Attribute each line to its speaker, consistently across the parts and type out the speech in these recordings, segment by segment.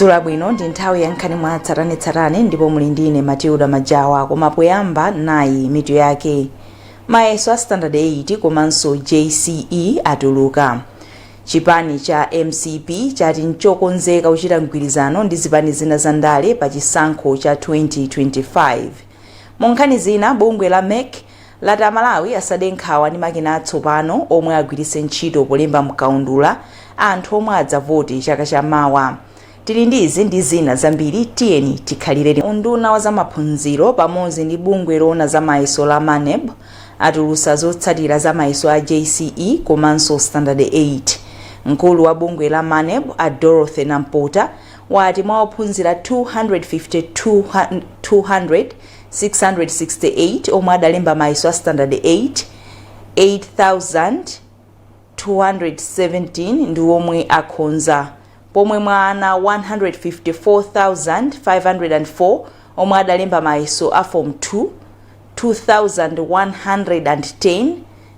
Speaker 1: Madzulo abwino. Ndi nthawi ya nkhani mwa tsatanetsatane ndipo muli ndine Matilda Majawa. Koma poyamba, nayi mitu yake. Mayeso a Standard 8 komanso JCE atuluka. Chipani cha MCP chati nchokonzeka kuchita mgwirizano ndi zipani zina za ndale pa chisankho cha 2025. Mu nkhani zina, bungwe la MEC lati Amalawi asade nkhawa ndi makina atsopano omwe agwiritse ntchito polemba mkaundula anthu omwe adzavote chaka chamawa. Tili ndi izi ndi zina zambiri, tiyeni tikhalire. Unduna wa zamaphunziro pamodzi ndi bungwe loona za mayeso la MANEB atulutsa zotsatira za mayeso a JCE komanso Standard 8. Mkulu wa bungwe la MANEB, a Dorothy Nampota, wati mwa ophunzira 252 200 668 omwe adalemba mayeso a Standard 8, 8217 ndi omwe akhonza, pomwe mwa ana 154,504 omwe adalemba mayeso a Form 2, 2110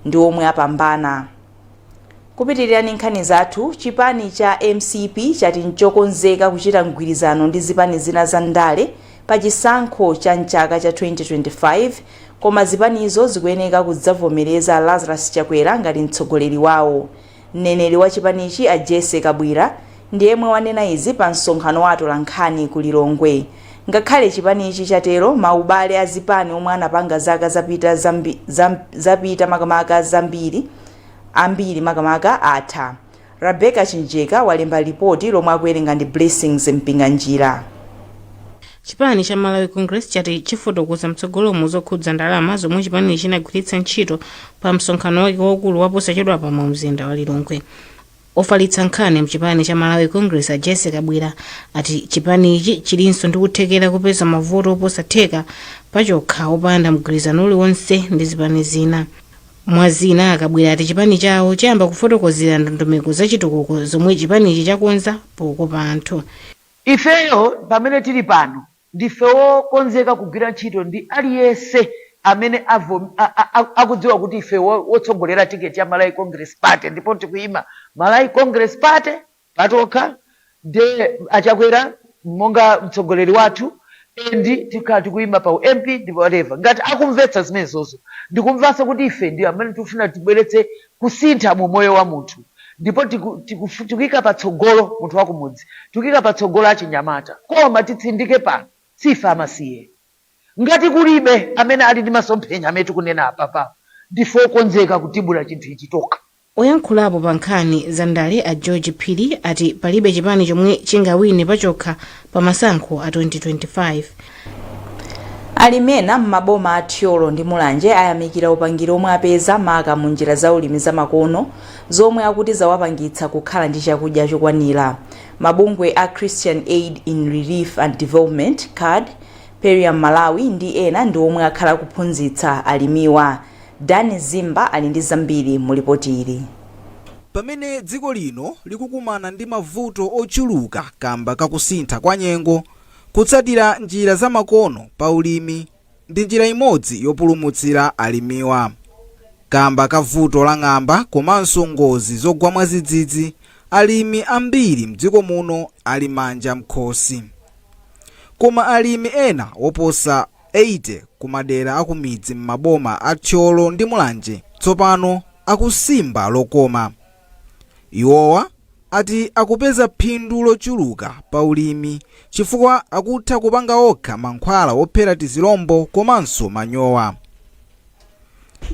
Speaker 1: ndi omwe apambana. Kupitirirani nkhani zathu, chipani cha MCP chati nchokonzeka kuchita mgwirizano ndi zipani zina za ndale pa chisankho cha mchaka cha 2025, koma zipanizo zikuyeneka kudzavomereza Lazarus Chakwera ngati mtsogoleri wawo. Mneneri wa chipanichi, a Jesse Kabwira, ndi yemwe wanena izi pa msonkhano wa atolankhani ku Lilongwe. Ngakhale chipanichi chatero, maubale a zipani omwe anapanga zaka zapita zapita makamaka zambiri ambiri makamaka atha. Rebecca Chinjeka walemba ripoti lomwe akuwerenga ndi Blessings Mpinganjira.
Speaker 2: Chipani cha Malawi Congress chati chifotokoza mtsogolomo zokhudza ndalama zomwe chipanichi chinagwiritsa ntchito pa msonkhano wake waukulu waposachedwapa mu mzinda wa Lilongwe. Ofalitsa nkhani mchipani cha Malawi Congress, a Jesse Kabwira, ati chipanichi chilinso ndi kuthekera kupeza mavoto oposa theka pachokha opanda mgwirizano uliwonse ndi zipani zina. Mwa zina, Akabwira ati chipani chawo chiyamba kufotokozera ndondomeko zachitukuko zomwe chipanichi chakonza pokopa anthu.
Speaker 3: Ifeyo pamene tili pano ndife wokonzeka kugwira ntchito ndi aliyense amene akudziwa kuti ife wotsogolera tiketi ya Malawi Congress Party, ndipo tikuyima Malawi Congress Party patokha nde Achakwera monga mtsogoleri wathu, and tikhala tikuyima pa MP ndi whatever. Ngati akumvetsa zimenezozo, ndikumvanso kuti ife ndi amene tikufuna tibweretse kusintha mu moyo wa munthu, ndipo tikuyika patsogolo munthu wakumudzi, tikuyika patsogolo achinyamata. Koma titsindike pano, sife amasiye. Ngati kulibe amene ali ndi masomphenya amene tikunena apapa, ndife okonzeka kutibula chinthu ichi tokha.
Speaker 2: Oyankhulapo pa nkhani za ndale, a George Phiri, ati palibe chipani chomwe chingawine pachokha pa masankho a 2025.
Speaker 1: Alimi ena m'maboma a Thyolo ndi Mulanje ayamikira upangiri omwe apeza maka mu njira za ulimi zamakono zomwe akuti zawapangitsa kukhala ndi chakudya chokwanira. Mabungwe a Christian Aid in Relief and Development, CARD, PELUM Malawi ndi ena ndi omwe akhala kuphunzitsa alimiwa. Dani Zimba ali ndi zambiri mu ripoti ili.
Speaker 4: Pamene dziko lino likukumana ndi mavuto ochuluka kamba kakusintha kwa nyengo, kutsatira njira zamakono pa ulimi ndi njira imodzi yopulumutsira alimiwa. Kamba ka vuto la ng'amba komanso ngozi zogwa mwadzidzidzi, alimi ambiri mdziko muno ali manja mkhosi. Koma alimi ena oposa 80 ku madera akumidzi m'maboma a Thyolo ndi Mulanje tsopano akusimba lokoma. Iwowa ati akupeza phindu lochuluka pa ulimi chifukwa akutha kupanga okha mankhwala ophera tizilombo komanso manyowa.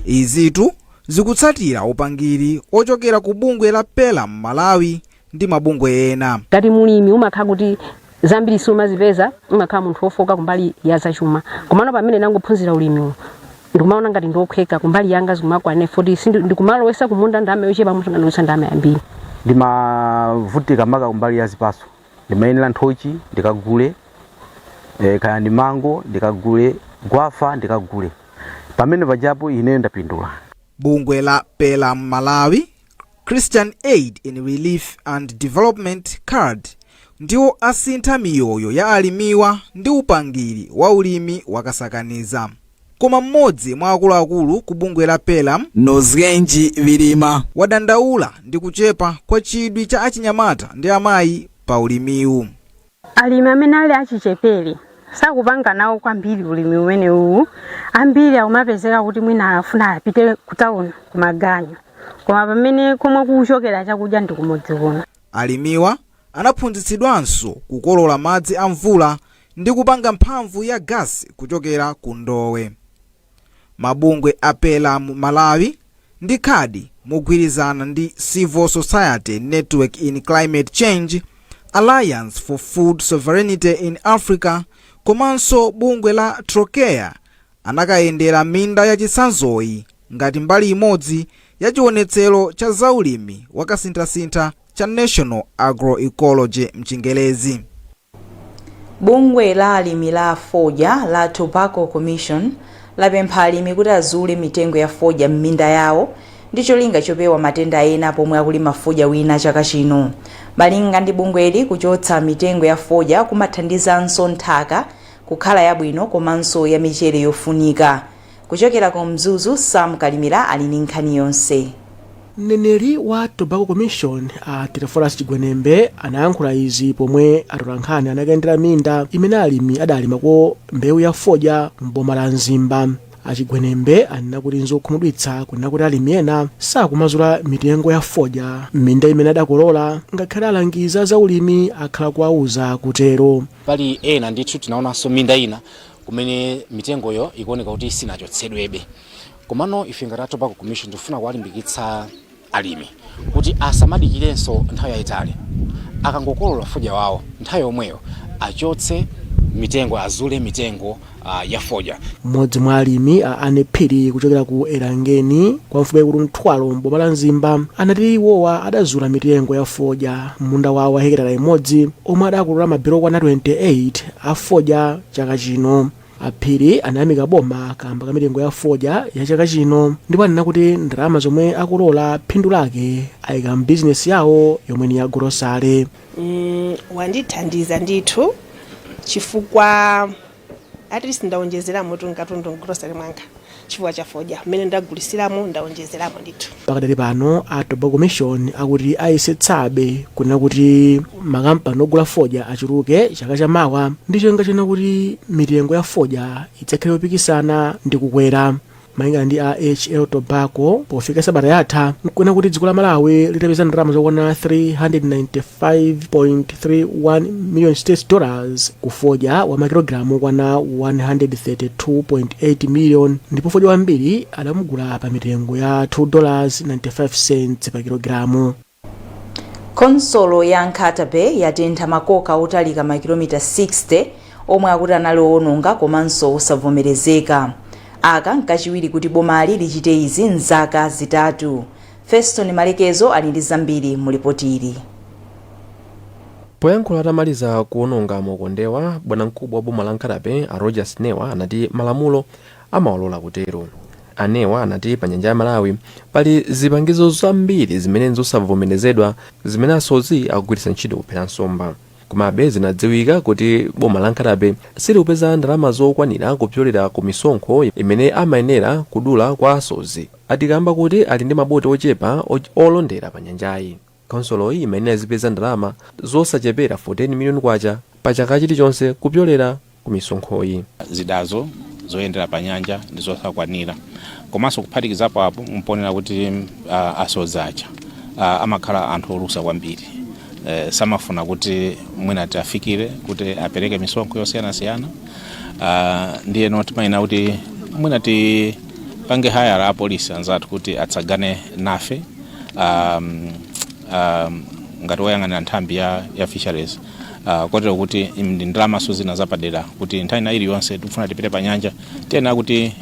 Speaker 4: Izitu zikutsatira upangiri ochokera ku bungwe la PELUM Malawi ndi mabungwe ena.
Speaker 5: Ngati mulimi umakhala kuti zambiri siumazipeza, umakhala munthu wofoka kumbali ya zachuma. Komano pamene nangophunzira ulimiwu, ndikumaona ngati ndiokhweka kumbali yanga, zikumakwana foti ndikumalowesa kumunda ndalama yochepa, musangalowesa ndalama yambiri.
Speaker 6: Ndimavutika maka kumbali ya zipaso. Ndimayenera nthochi ndikagule, kaya ndi mango ndikagule, gwafa ndikagule. Pamene pajapo ineyo ndapindula.
Speaker 4: Bungwe la PELUM Malawi, Christian Aid in Relief and Development, CARD, ndiwo asintha miyoyo ya alimiwa ndi upangiri wa ulimi wakasakaniza. Koma mmodzi mwa akuluakulu ku bungwe la PELUM, Nozgenji Vilima, wadandaula ndi kuchepa kwa chidwi cha achinyamata ndi amayi pa ulimiwu.
Speaker 7: Alimi amene ali achichepere sakupanga nawo kwambiri ulimi umene uwu. Ambiri akumapezeka kuti mwina afuna apite ku town kumaganyu, koma pamene komwe kuchokera chakudya ndi kumudzi kuno.
Speaker 4: Alimiwa anaphunzitsidwanso kukolola madzi a mvula ndi kupanga mphamvu ya gasi kuchokera ku ndowe. Mabungwe a PELUM Malawi ndi CARD, mogwirizana ndi Civil Society Network in Climate Change, Alliance for Food Sovereignty in Africa komanso bungwe la Trocaire, anakayendera minda yachitsanzoyi ngati mbali imodzi ya chionetsero cha zaulimi wakasinthasintha cha National Agroecology mchingerezi.
Speaker 1: Bungwe la alimi la fodya la Tobacco Commission lapempha alimi kuti azule mitengo ya fodya m'minda yawo ndi cholinga chopewa matenda ena pomwe akulima fodya wina chaka chino. Malinga ndi bungweli, kuchotsa mitengo ya fodya kumathandizanso nthaka kukhala yabwino komanso ya michere yofunika. Kuchokera ku Mzuzu, Sam Kalimira ali ndi nkhani yonse.
Speaker 8: Mneneri wa Tobacco Commission, a Teleforus Chigwenembe, anayankhula izi pomwe atolankhani anakayendera minda imene alimi adalimako mbewu ya fodya m'boma la Mzimba. Achigwenembe anena kuti nzokhumudwitsa kunena kuti alimi ena sakumazula mitengo ya fodya m'minda imene adakolola, ngakhale alangiza za ulimi akhala kuwauza kutero.
Speaker 9: Pali ena ndithu tinaonanso minda ina kumene mitengoyo ikuoneka kuti sinachotsedwebe. Komano ife ngati a Tobacco Commission tikufuna kuwalimbikitsa alimi kuti asamadikirenso nthawi yayitali. Akangokolola fodya wawo, nthawi yomweyo achotse mitengo, azule mitengo ya fodya.
Speaker 8: Mmodzi mwa alimi, a Ane Phiri, kuchokera ku Erangeni kwa mfumu yaikulu Mthwalo m'boma la Mzimba, anati iwowa adazula mitengo ya fodya munda wawo wa hekitala imodzi omwe adakolola mabelo okwana 28 a fodya chaka chino. Aphiri anayamika boma kamba ka mitengo ya fodya ya chaka chino ndipo anena kuti ndalama zomwe akolola, phindu lake ayika mbizinesi yawo yomwe ni ya golosale.
Speaker 10: Wandithandiza ndithu chifukwa at least ndawonjezeramo katundu mgrosary mwanga chifukwa cha fodya mmene ndagulisiramo, ndawonjezeramo ndithu.
Speaker 8: Pakadali pano a Tobacco Commission akuti ayesetsabe kunena kuti makampani ogula fodya achuluke chaka chamawa ndi cholinga chonena kuti mitengo ya fodya idzakhale yopikisana ndi kukwera. Malingana ndi a HL Tobacco, pofika sabata yatha nkuona kuti dziko la Malawi litapeza ndalama zokwana 395.31 million States dollars ku fodya wa makilogalamu okwana 132.8 million, ndipo fodya wambiri adamugula pa mitengo ya $2.95 pa kilogalamu.
Speaker 1: Khonsolo ya Nkhata Bay yatentha makoka otalika makilomita 60 omwe akuti anali owononga komanso osavomerezeka. Aka nkachiwiri kuti bomali lichite izi mzaka 3. Feston Malekezo ali ndi zambiri mu ripoti ili.
Speaker 11: Poyankhula atamaliza kuwononga makondewa, bwanamkubwa wa boma la Nkhata Bay, a Rogers Newa, anati malamulo amawalola kutero. Anewa anati pa nyanja ya Malawi pali zipangizo zambiri zimene nzosavomerezedwa zimene asodzi akugwiritsa ntchito kuphera nsomba. Komabe zinadziwika kuti boma la Nkhata Bay silikupeza ndalama zokwanira kupyolera ku misonkho imene amayenera kudula kwa asodzi, atikamba kuti ali ndi maboti ochepa olondera pa nyanjayi. Khonsoloyi imayenera zipeza ndalama zosachepera 14 miliyoni kwacha pa chaka chilichonse kupyolera ku misonkhoyi.
Speaker 12: Zidazo zoyendera pa nyanja ndi zosakwanira, komanso kuphatikizapo apo mponera kuti asodzi aja amakhala anthu olusa kwambiri, samafuna kuti mwina tiafikire kuti apereke misonkho yosiyanasiyana. Ndiyeno timayena kuti mwina tipange hire apolisi anzathu kuti atsagane nafe ngati woyang'anira nthambi ya fisheries, kotero kuti ndi ndalamaso zina zapadera kuti nthawi ina iliyonse tikufuna tipite pa nyanja, tiyenera kuti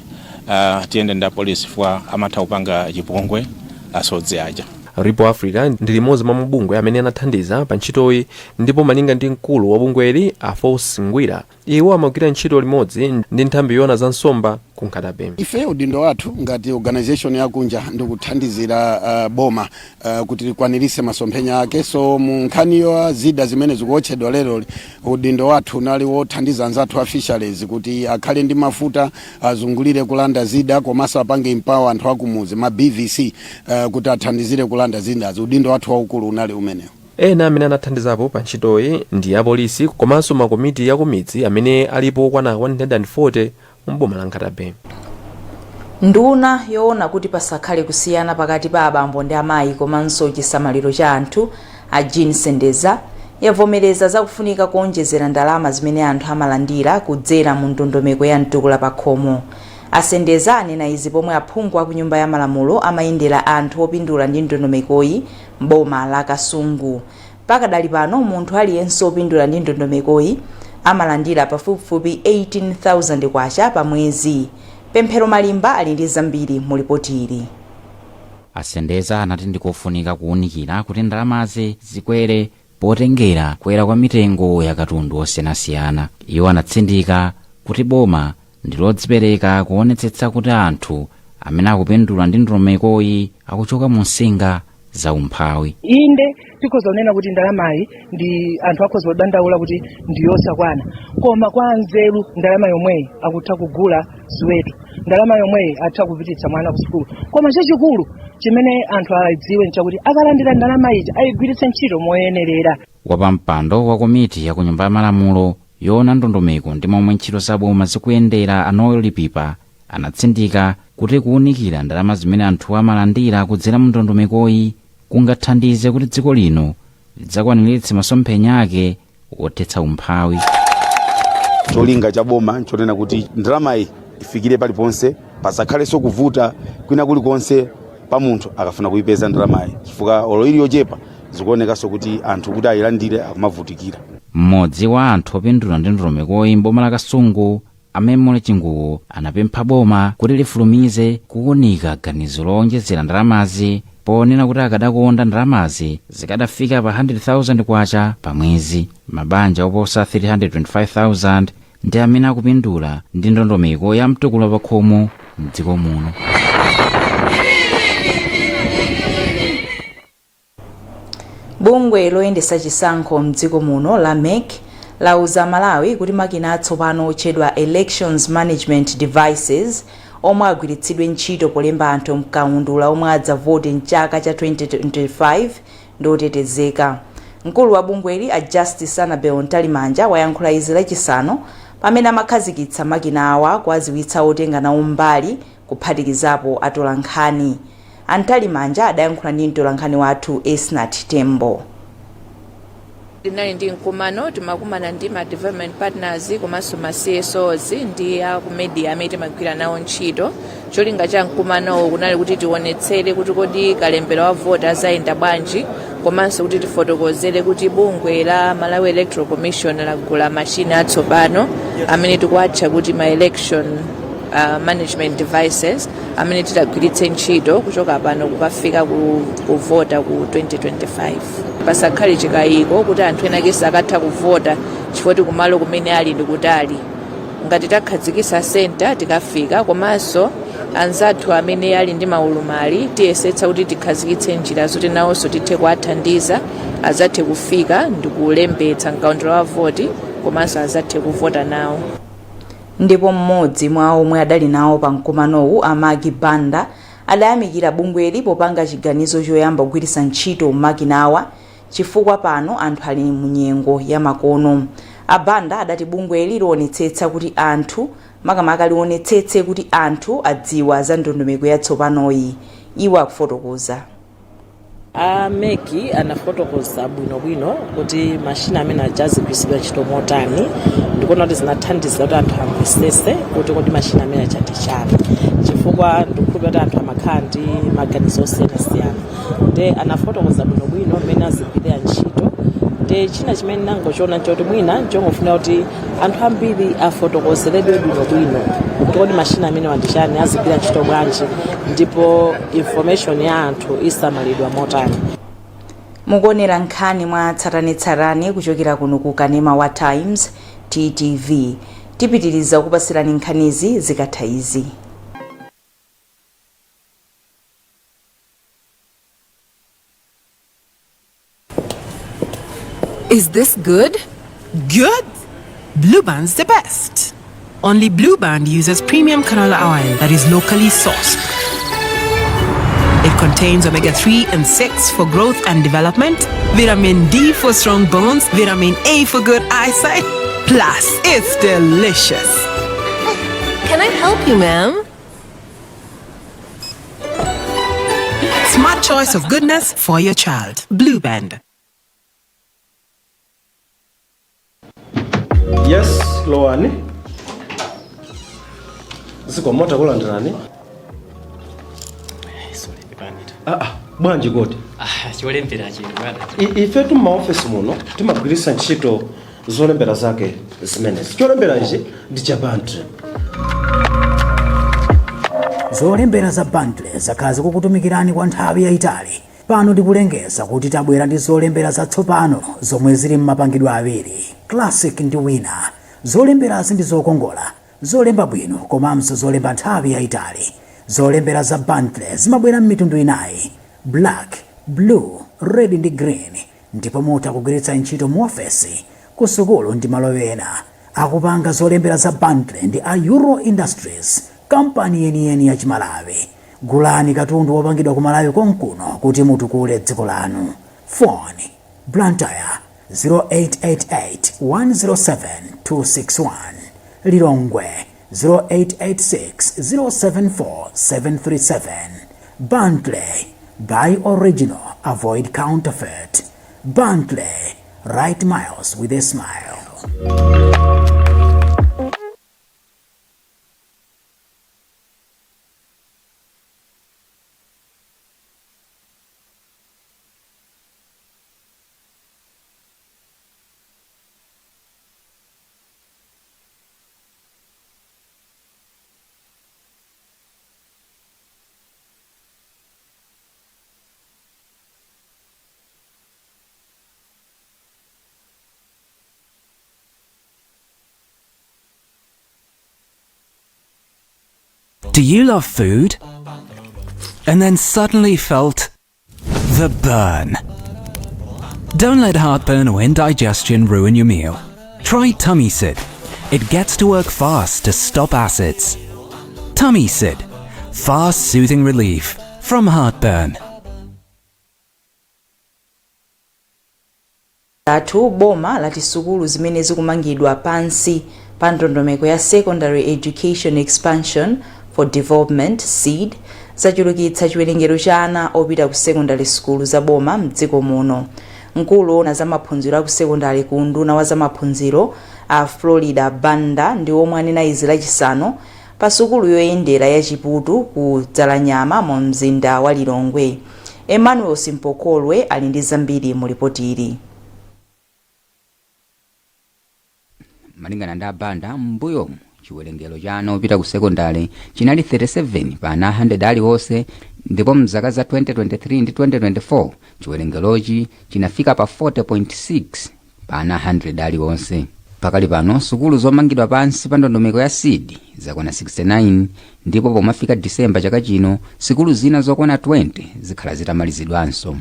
Speaker 12: tiyende ndi apolisi chifukwa amatha kupanga chipongwe asodzi aja.
Speaker 11: Ripple Africa ndi limodzi mwa mabungwe amene anathandiza pa ntchitoyi, ndipo malinga ndi mkulu wa bungweli, a Fos Ngwira, iwo amagwira ntchito limodzi ndi nthambi yoona za nsomba ku Nkhata Bay.
Speaker 13: Ife udindo wathu ngati organization yakunja ndikuthandizira boma kuti likwanirise masomphenya ake. So mu nkhaniyo zida zimene zikuotchedwa lero, udindo wathu unali wothandiza anzathu a fisheries kuti akhale ndi mafuta, azungulire kulanda zida, komanso apange empower anthu akumuzi, ma BVC, kuti athandizire kulanda zidazi. Udindo wathu waukulu unali umenewo.
Speaker 11: Ena amene anathandizapo pa ntchitoyi ndi apolisi komanso makomiti ya kumidzi amene alipo okwana 140 m'boma la Nkhata Bay.
Speaker 1: Nduna yoona kuti pasakhale kusiyana pakati pa abambo ndi amayi komanso chisamaliro cha anthu, a Jean Sendeza, yavomereza zakufunika kuonjezera ndalama zimene anthu amalandira kudzera mu ndondomeko ya mtukula pakhomo. A Sendeza anena izi pomwe aphungu aku Nyumba ya Malamulo amayendera anthu opindula ndi ndondomekoyi m'boma la Kasungu. Pakadali pano munthu aliyense opindula ndi ndondomekoyi amalandira pafupifupi K18,000 pa mwezi. Pemphero Malimba ali ndi zambiri mu lipoti ili.
Speaker 14: A Sendeza anati ndikofunika kuwunikira kuti ndalamazi zikwere potengera kukwera kwa mitengo ya katundu osiyanasiyana. Iwo anatsindika kuti boma ndi lodzipereka kuonetsetsa kuti anthu amene akupindula ndi ndondomekoyi akuchoka mu nsinga za umphawi.
Speaker 15: Inde, tikhoza kunena kuti ndalamayi ndi anthu akhoza kudandaula kuti ndi yosakwana, koma kwa anzeru ndalama yomweyi akutha kugula ziweto, ndalama yomweyi atha kupititsa mwana ku sukulu. Koma chachikulu chimene anthu adziwe nchakuti akalandira ndalama ija ayigwiritse ntchito moyenerera.
Speaker 14: Wapampando wa komiti ya ku Nyumba ya Malamulo yoona ndondomeko ndi momwe ntchito za boma zikuyendera, a Noel Lipipa, anatsindika kuti kuwunikira ndalama zimene anthu amalandira kudzera mu ndondomekoyi kungathandize kuti dziko lino lidzakwaniritse masomphenya ake wothetsa umphawi.
Speaker 16: Cholinga cha boma nchonena kuti ndalamayi ifikire paliponse, pasakhalenso kuvuta kwina kulikonse pa munthu akafuna kuyipeza ndalamayi, chifukwa olo ili yochepa zikuonekanso kuti anthu kuti ayilandire akumavutikira.
Speaker 14: Mmodzi wa anthu opindula ndi ndondomekoyi m'boma la Kasungu, a Memory Chinguwo, anapempha boma kuti lifulumize kuwunika ganizo lowonjezera ndalamazi ponena kuti akadakonda ndalamazi zikadafika pa 100,000 kwacha pa mwezi. Mabanja oposa 325,000 ndi amene akupindula ndi ndondomeko ya mtukula pakhomo mdziko muno.
Speaker 1: Bungwe loyendetsa chisankho mdziko muno la MEC lauza Amalawi kuti makina atsopano otchedwa Elections Management Devices omwe agwiritsidwe ntchito polemba anthu mkaundula omwe adzavote mchaka cha 2025 ndi otetezeka. Mkulu wa bungweli a Justice Annabel Mtalimanja wayankhula izi lachisanu pamene amakhazikitsa makina awa kuwadziwitsa otenga nawo mbali kuphatikizapo atolankhani. A Mtalimanja adayankhula ndi mtolankhani wathu Esnat Tembo.
Speaker 17: Tinali ndi mkumano, timakumana ndi ma development partners komanso ma CSOs ndi a ku media amene timagwira nawo ntchito. Cholinga cha mkumanowo kunali kuti tionetsere kuti kodi kalembera wa voti azayenda bwanji, komanso kuti tifotokozere kuti bungwe la Malawi Electoral Commission lagula machine atsopano amene tikuwatcha kuti ma election management devices amene titagwiritse ntchito kuchoka pano kukafika kuvota ku 2025. Pasakhale chikayiko kuti anthu ena ake sakatha kuvota chifukwa kuti kumalo kumene ali ndi kutali. Ngati takhazikitsa senta tikafika, komanso anzathu amene ali ndi maulumali tiyesetsa kuti tikhazikitse njira zoti nawonso tithe kuwathandiza azathe kufika ndi kulembetsa mkaundula wa voti komanso azathe kuvota nawo.
Speaker 1: Ndipo mmodzi mwa omwe adali nawo pa mkumanowu, a Maggie Banda, adayamikira bungweli popanga chiganizo choyamba kugwiritsa ntchito makinawa chifukwa pano anthu ali mu nyengo ya makono. A Banda adati bungweli liwonetsetsa kuti anthu makamaka liwonetsetse kuti anthu adziwa za ndondomeko yatsopanoyi. Iwo akufotokoza.
Speaker 18: A MEC anafotokoza bwinobwino kuti mashina amene aja azigwiritsidwa ntchito motani. Ndikuona kuti zinathandiza kuti anthu amvesese kuti kodi mashina amene aja ndi chani, chifukwa ndikukhulupirira kuti anthu amakhala ndi maganizo osiyanasiyana. Nde anafotokoza bwinobwino mmene azigwirira ntchito. Nde china chimene nangochiona nchoti mwina nchongofuna kuti anthu ambiri afotokozeredwe bwinobwino kuti kodi mashina amenewa ndi chani, azigwira ntchito bwanji, ndipo information ya anthu isamalidwa motani.
Speaker 1: Mukuonera nkhani mwa tsatanetsatane kuchokera kuno ku kanema wa Times TTV. Tipitiriza kupasirani nkhanizi zikatha izi.
Speaker 19: Is this good? Good? Blue Band's the best. Only Blue Band uses premium canola oil that is locally sourced. It Contains omega 3 and 6 for growth and development, vitamin D for strong bones, vitamin A for good eyesight. Plus, it's delicious.
Speaker 20: Can I help you, ma'am?
Speaker 19: Smart choice of goodness for your child. Blue Band.
Speaker 21: Yes, lowani. Zikomo, takulandirani. Ah, ah, bwanji kodi?
Speaker 22: Ah, cholembera chino bwana.
Speaker 21: Ifetu m'maofesi muno timagwiritsa ntchito zolembera zake zimenezi. Cholembera ichi ndi cha Bentley.
Speaker 23: Zolembera za Bentley zakhala zikukutumikirani kwa nthawi yayitali. Pano tikulengeza kuti tabwera ndi zolembera zatsopano zomwe zili m'mapangidwe awiri, Classic ndi Winner. Zolemberazi ndi zokongola, zolemba bwino komanso zolemba nthawi yayitali. Zolembera za Bentley zimabwera m'mitundu inayi, black, blue, red ndi green, ndipo mutha kugwiritsa ntchito mu ofesi, ku sukulu ndi malo ena. Akupanga zolembera za Bentley ndi a Euro Industries, kampani yeniyeni ya Chimalawi. Gulani katundu wopangidwa ku Malawi konkuno kuti mutukule dziko lanu. Phone: Blantyre 0888 107 261, Lilongwe 0886 074 737. Bentley, buy original, avoid counterfeit. Bentley, write miles with a smile.
Speaker 24: Do you love food? And then suddenly felt the burn. Don't let heartburn or indigestion ruin your meal. Try Tummy Sid. It gets to work fast to stop acids. Tummy Sid. Fast soothing relief from heartburn.
Speaker 1: Athu boma lati sukulu zimene zikumangidwa pansi pa ndondomeko ya Secondary Education Expansion for Development, SEED, zachulukitsa chiwerengero cha ana opita ku secondary sukulu za boma mdziko muno. Mkulu woona za maphunziro aku sekondale ku unduna wa zamaphunziro a Florida Banda ndi omwe anena izi lachisanu pa sukulu yoyendera ya Chiputu ku Dzalanyama mu mzinda wa Lilongwe. Emmanuel Simpokolwe ali ndi zambiri mu lipoti ili.
Speaker 25: Malingana ndi a Banda, m'mbuyomu chiwerengero cha ana opita ku sekondale chinali 37 pa ana 100 aliwonse ndipo mzaka za 2023 ndi 2024 chiwerengerochi chinafika pa 40.6 pa ana 100 aliwonse. Pakali pano sukulu zomangidwa pansi pa ndondomeko ya SEED zakwana 69 ndipo pomafika December chaka chino sukulu zina zokwana 20 zikhala zitamalizidwanso.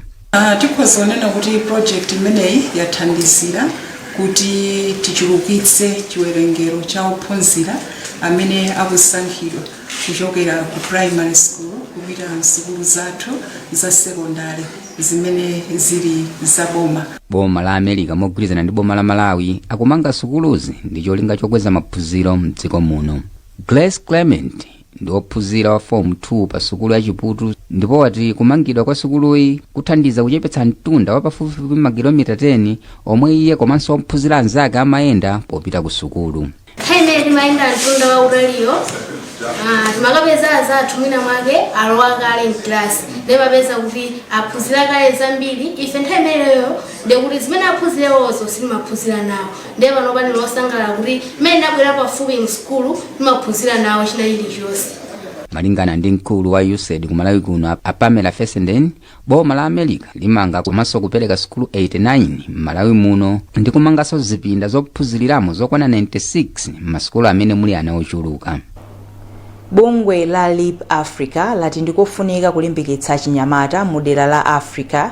Speaker 26: Tikhoza kunena kuti project imeneyi yathandizira kuti tichulukitse chiwerengero cha ophunzira amene akusankhidwa kuchokera ku primary school kupita msukulu zathu za sekondari zimene zili zaboma.
Speaker 25: Boma la America mogwirizana ndi boma la Malawi akumanga sukuluzi ndi cholinga chokweza maphunziro mdziko muno. Grace Clement ndi wophunzira wa form 2 pa sukulu ya Chiputu ndipo wati kumangidwa kwa sukuluyi kuthandiza kuchepetsa mtunda wa pafupifupi makilomita 10 omwe iye komanso ophunzira anzake amayenda popita ku sukulu.
Speaker 27: Nthawi imene timayenda mtunda wautaliyo, timakapeza azathu mwina mwake alowa kale mklasi, ndiye mapeza kuti aphunzira kale zambiri. Ife nthawi imeneyo ndikuti zimene aphunzirewozo sitimaphunzira nawo. Ndiye panopa ndine wosangalala kuti mmene ndabwera pafupi msukulu timaphunzira nawo china chilichonse.
Speaker 25: Malingana ndi mkulu wa USAID ku Malawi kuno a Pamela Fessenden, boma la America limanga komanso kupereka sukulu 89 m'Malawi muno ndi kumanganso zipinda zophunziriramo zokwana 96 m'masukulu amene muli ana ochuluka.
Speaker 1: Bungwe la Leap Africa lati ndikofunika kulimbikitsa achinyamata mu dera la Africa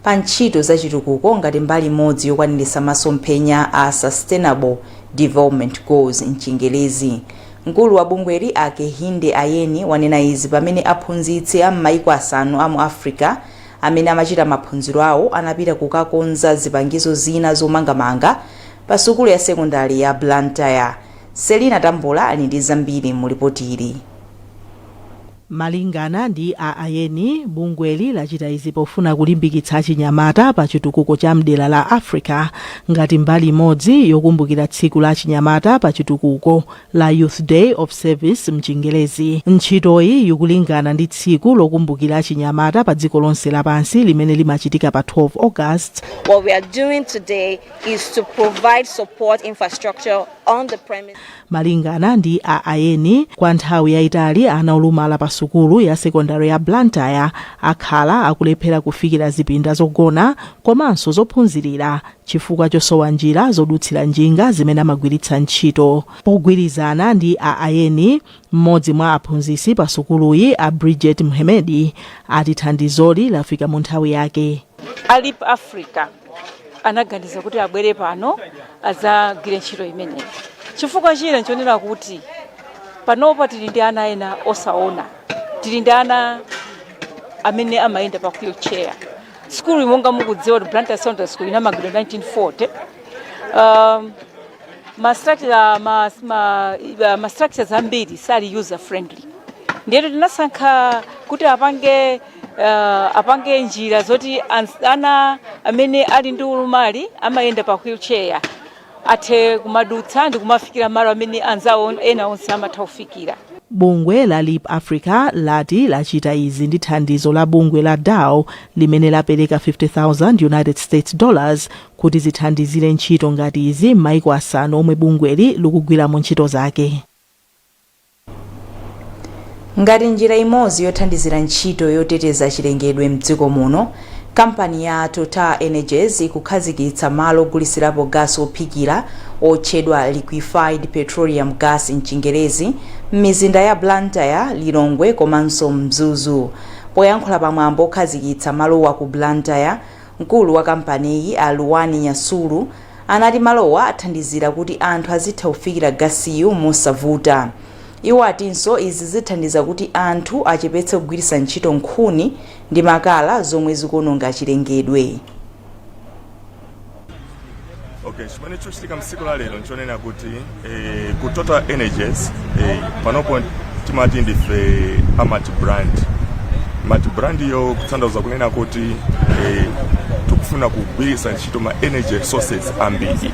Speaker 1: pa ntchito za chitukuko ngati mbali imodzi yokwaniritsa masomphenya a Sustainable Development Goals mchingerezi. Mkulu wa bungweli a Kehinde Ayeni wanena izi pamene aphunzitsi a m'maiko asanu a mu Africa amene amachita maphunziro awo anapita kukakonza zipangizo zina zomangamanga pa sukulu ya sekondari ya Blantyre. Selina Tambola ali ndi zambiri mu lipoti ili.
Speaker 2: Malingana ndi a Ayeni, bungweli lachita izi pofuna kulimbikitsa achinyamata pa chitukuko cha mdera la Africa ngati mbali imodzi yokumbukira tsiku la achinyamata pa chitukuko la Youth Day of Service mchingerezi. Ntchitoyi ikulingana ndi tsiku lokumbukira achinyamata pa dziko lonse lapansi limene limachitika pa 12 August.
Speaker 3: What we are doing today is to provide support infrastructure on the premise.
Speaker 2: Malingana ndi a Ayeni, kwa nthawi yayitali ana olumala pa sukulu ya sekondari ya Blantyre akhala akulephera kufikira zipinda zogona komanso zophunzirira chifukwa chosowa njira zodutsira njinga zimene amagwiritsa ntchito. Pogwirizana ndi a Ayeni, mmodzi mwa aphunzitsi pa sukuluyi a Bridget Mhemedi ati thandizoli lafika mu nthawi yake.
Speaker 4: A Leap Africa anaganiza kuti abwere pano adzagwire ntchito imeneyi. Chifukwa china nchonena kuti panopa tili ndi ana ena osaona, tili ndi ana amene amayenda pa wheelchair. Sukulu monga mukudziwa kuti Blantyre Secondary School inamangidwa 1940. Ma structures ambiri sali user friendly, ndiyetu tinasankha kuti apange njira zoti ana amene ali ndi ulumali amayenda pa wheelchair athe kumadutsa ndi kumafikira malo amene anzawo ena onse amatha kufikira.
Speaker 2: Bungwe la Leap Africa lati lachita izi ndi thandizo la bungwe la Dow limene lapereka 50,000 United States dollars kuti zithandizire ntchito ngati izi m'maiko asanu omwe bungweli likugwiramo ntchito zake.
Speaker 1: Ngati njira imodzi yothandizira ntchito yoteteza chilengedwe mdziko muno, kampani ya Total Energies ikukhazikitsa malo ogulisirapo gasi ophikira otchedwa liquefied petroleum gas mchingerezi m'mizinda ya Blantyre, Lilongwe komanso Mzuzu. Poyankhula pamwambo okhazikitsa malowa ku Blantyre, mkulu wa kampaniyi a Luwani Nyasulu anati malowa athandizira kuti anthu azitha kufikira gasiyu mosavuta. Iwo atinso izi zithandiza kuti anthu achepetse kugwiritsa ntchito nkhuni ndi makala zomwe zikuononga chilengedwe.
Speaker 5: Okay, chimene chochitika msiku la lero nchonena kuti ku Total Energies panopo timati ndife a multi brand. Multi brand yo kutanthauza kunena kuti tikufuna kugwiritsa ntchito ma energy sources ambiri.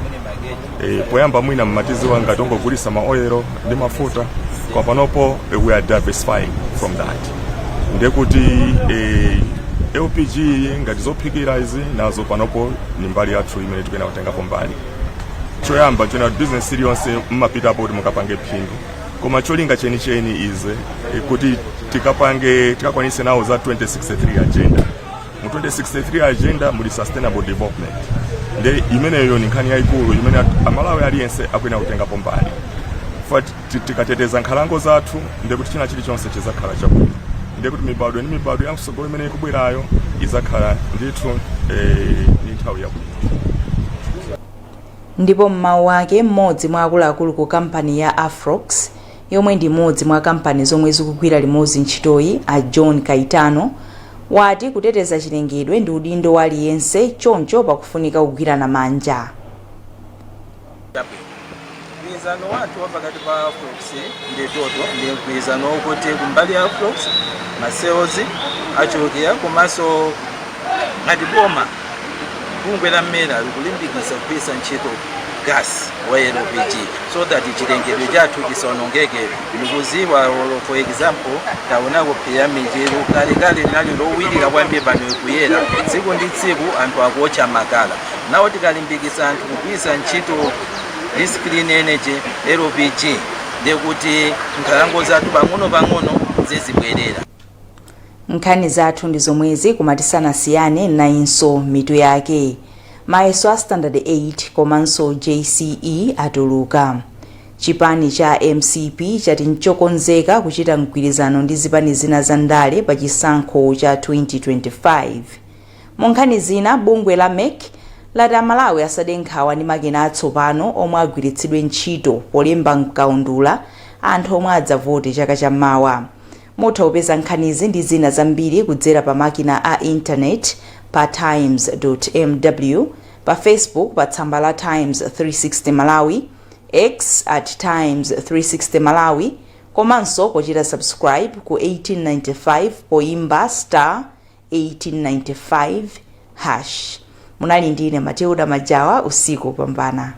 Speaker 5: Poyamba mwina mmatiziwa ngati ongogulitsa ma oil ndi mafuta, kwa panopo we are diversifying from that. Ndekuti LPG ngati zophikira izi nazo panopo ni mbali yathu imene tikuyena kutengapo mbali. Choyamba chona business iliyonse mmapitapo kuti mukapange phindu, koma cholinga chenicheni ize kuti tikapange tikakwanise nawo za 2063 agenda. Mu 2063 agenda muli sustainable development, nde imeneyo ni nkhani yayikulu imene Amalawi aliyense akuyenera kutengapo mbali. Tikateteza nkhalango zathu, ndekuti china chilichonse chizakhala chabwino, ndekuti mibadwo ndi mibadwo yamsogolo imene ikubwerayo izakhala ndithu ndi nthawi yabwino.
Speaker 1: Ndipo mmawu ake, mmodzi mwa akuluakulu ku kampani ya Afrox, yomwe ndi imodzi mwa kampani zomwe zikugwira limodzi ntchitoyi, a John Kaitano, wati kuteteza chilengedwe ndi udindo wa aliyense, choncho pakufunika kugwirana manja.
Speaker 6: Mgwirizano wathu wa pakati pa Afrox ndi Total ndi mgwirizano wokuti kumbali ya Afrox ma sales achulukira, komanso ngati boma, bungwe la MERA likulimbikitsa kugwiritsa ntchito gas wa LPG so that chilengedwe chathu chisawonongeke. Ndikuziwa olo for example taonako phiri ya Michiru, kalekale linali lowirira kwambiri, pano ikuyera. Tsiku ndi tsiku anthu akuotcha makala. Nawo tikalimbikitsa anthu kugwiritsa ntchito this clean energy LPG, ndekuti nkhalango zathu pang'ono pang'ono zizibwerera.
Speaker 1: Nkhani zathu ndi zomwezi, koma tisanasiyane nayinso mitu yake. Mayeso a Standard 8 komanso JCE atuluka. Chipani cha MCP chati nchokonzeka kuchita mgwirizano ndi zipani zina za ndale pa chisankho cha 2025. Mu nkhani zina, bungwe la MEC lati Amalawi asade nkhawa ndi makina atsopano omwe agwiritsidwe ntchito polemba mkaundula. Anthu omwe adzavote chaka chammawa mutha kupeza nkhanizi ndi zina zambiri kudzera pa makina a intaneti pa times.mw, pa Facebook pa tsamba la Times 360 Malawi, X @Times360Malawi, komanso pochita subscribe ku 1895 poimba *1895#. Munali ndine Matilda Majawa. Usiku wopambana.